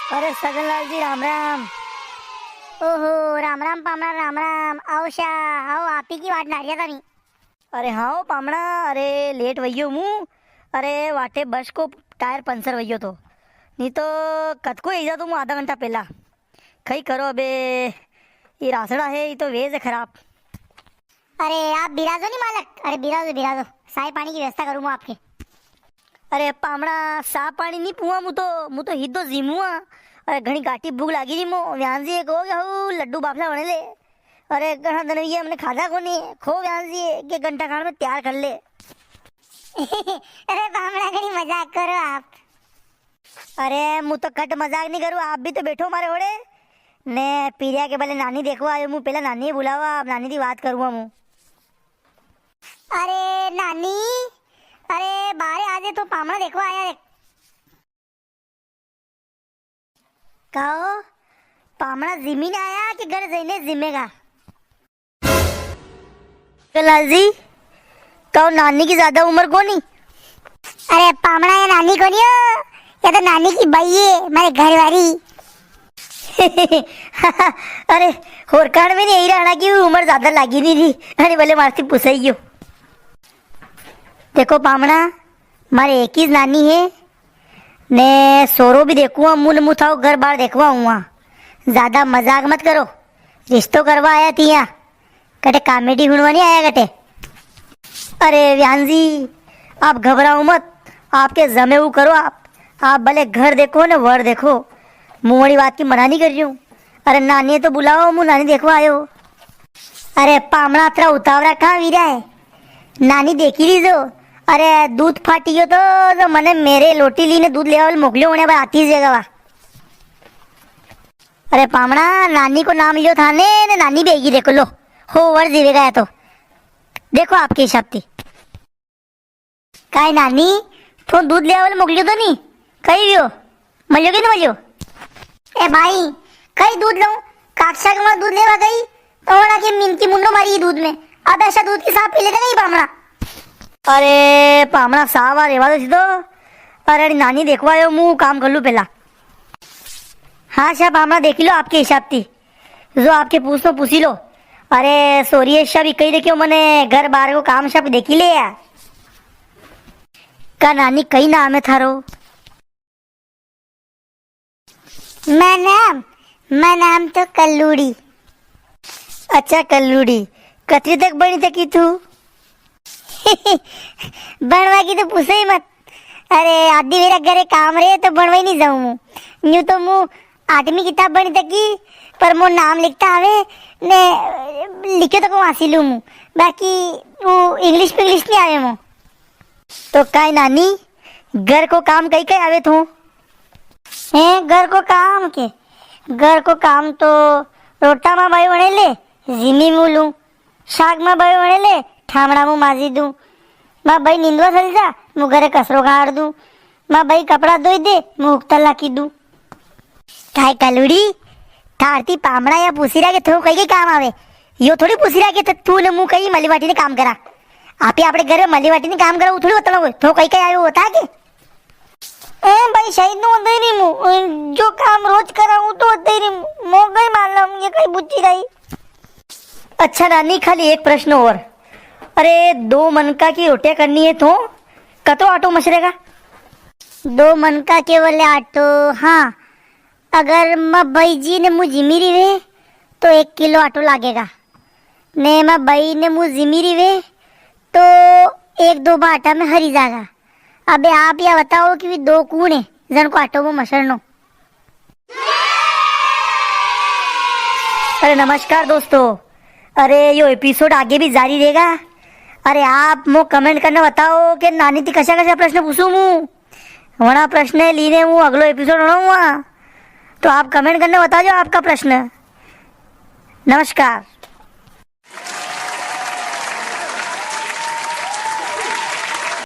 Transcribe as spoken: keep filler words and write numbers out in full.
अरे सगनलाल जी, राम राम। ओहो, राम राम पामणा, राम राम। आओ शा, आओ, आप ही की वाट नारिया था नी। अरे हाँ ओ पामणा, अरे लेट वइयो मु। अरे वाटे बस को टायर पंचर वइयो तो, नी तो कद को आई जातो मु आधा घंटा पहला। कई करो अबे, ये रासड़ा है, ये तो वेज है खराब। अरे आप बिराजो नी मालक, अरे बिराजो, बिराजो, साय पाणी की व्यवस्था करूँ मु आपके। अरे पामणा, सा पाणी नी पुआ मु तो, मु तो हिदो जीमुआ। अरे घणी गाटी भूख लागी री मो, व्यान जी को के हो लड्डू बाफला बने ले। अरे घणा दिन ये हमने खाधा कोनी, खो व्यान जी के घंटा खान में तैयार कर ले। अरे पामणा, घणी मजाक करो आप। अरे मु तो कट मजाक नी करूँ, आप भी तो बैठो मारे होड़े। ने पीरिया के बले नानी देखवा आयो, मु पहला नानी बुलावा, आप नानी की बात करूँगा मु। अरे नानी, अरे बारे आजे तो पामणा देखवा आया है। कहो, पामणा जिमी ने आया कि घर जईने जिमेगा? लाल जी, कहो नानी की ज्यादा उम्र कोनी? अरे पामणा, ये नानी कोनी हो, ये तो नानी की बई है, मारे घरवाली। अरे होरकाण में नी आई रहना की उम्र ज्यादा लागी नी री। अरे भले मारती पुसाई गयो। देखो पामणा, मारे एक ही नानी है, ने सोरो भी देखूंगा, मु ने मु थाओ घर बार देखवा हुआ। ज्यादा मजाक मत करो, रिश्तो करवा आया थी यहाँ, कटे कॉमेडी हुणवा नी आया कटे। अरे व्यान जी, आप घबराओ मत, आपके जमे वो करो आप, आप भले घर देखो ने वर देखो, मु वाली बात की मना नी कर रही हूँ। अरे नानी तो बुलाओ, मु नानी देखवा आयो। अरे पामणा अतरा उतावरा कहाँ वीरा है, नानी देखी लीजो। अरे दूध फाटी गयो तो, तो मने मेरे लोटी लीने दूध लेवा वाले मोकलियो होने पर आती जगह वा। अरे पामणा, नानी को नाम लियो थाने ने नानी बेगी देखो लो, हो वर जीवेगा या तो। देखो आपके हिसाब थी। काई नानी, थो दूध लेवा वाले मोकलियो तो नी? कई वियो? मलियो कि नी मलियो? ए भाई, कई दूध लऊं? काक्षा के मैं दूध लेवा गई, तो ओड़ा के मिनकी मुंडो मारी दूध में। अब ऐसा दूध की साफ पी लेते नहीं पामणा। अरे, पामणा सावा रेवा दो सीधो। अरे, अरे, नानी देखवा आयो, मु काम कर लूं पहला। हाँ, शा पामणा देखी लो आपके हिसाब थी। जो आपके पूछनो पूछी लो। अरे सोरी, सब कही देखियो मने घर बार को काम सब देखी ले यार। का नानी, कई नाम है थारो? मैं नाम, मैं नाम तो कल्लूड़ी। अच्छा कल्लूड़ी, कतरी तक बणी थकी तू? बणवा की तो पूछो ही मत। अरे आदि मेरा घरे काम रे तो बणवा ही नी जाऊं मु। न्यू तो मु आठवीं किताब बणी थकी, पर मो नाम लिखता आवे ने लिख्यो तको वासी लूं मु, बाकी वो इंग्लिश पिंग्लिश नी आवे मो। तो काई नानी, घर को काम कई कई आवे थो? हैं, घर को काम के? घर को काम तो रोटा मा बाई वणे ले, जिमी मु लूं। शाक मा बाई वणे ले, ठामड़ा मु माजी दूं। मा बाई नींदवा चल जा, मु घरे कसरो काड़ दूं। मा बाई कपड़ा धोई दे, मु उकतल नाकी दूं। काय कलुड़ी, थारती पामड़ा या पूसी रहा के थो कई के काम आवे? यो थोड़ी पूसी रहा के थ-, तू ने मु कई मलीवाटी ने काम करा। आपे आपणे घर में मलीवाटी ने काम करा, वो थोड़ी बताना कोई। थो कई कई आवे वो बता के? ए भाई, शायद नो दे री मु, जो काम रोज करा हूँ तो दे री मु। मो कई मालूम ये कई बुच्ची रही। अच्छा नानी, खाली एक प्रश्न और। अरे, दो मनका की रोटियां करनी है तो कतरो आटो मसरेगा? दो मनका के बोले आटो, हाँ, अगर मां बई जी ने मु जिमी री वे, तो एक किलो आटो लागेगा। ने मां बई ने मु जिमी री वे, तो एक दो बा आटा में हरी जागा। अबे आप या बताओ कि वी दो कूण है, जण को आटो वो मसरनो? अरे नमस्कार दोस्तों, अरे यो episode आगे भी जारी रहेगा। अरे आप मो comment करने बताओ कि नानी थी कशा कशा प्रश्न पूछूं मु, वणा प्रश्न लीने मु अगलो episode बनाऊंगा। तो आप comment करने बताओ आपका प्रश्न। नमस्कार।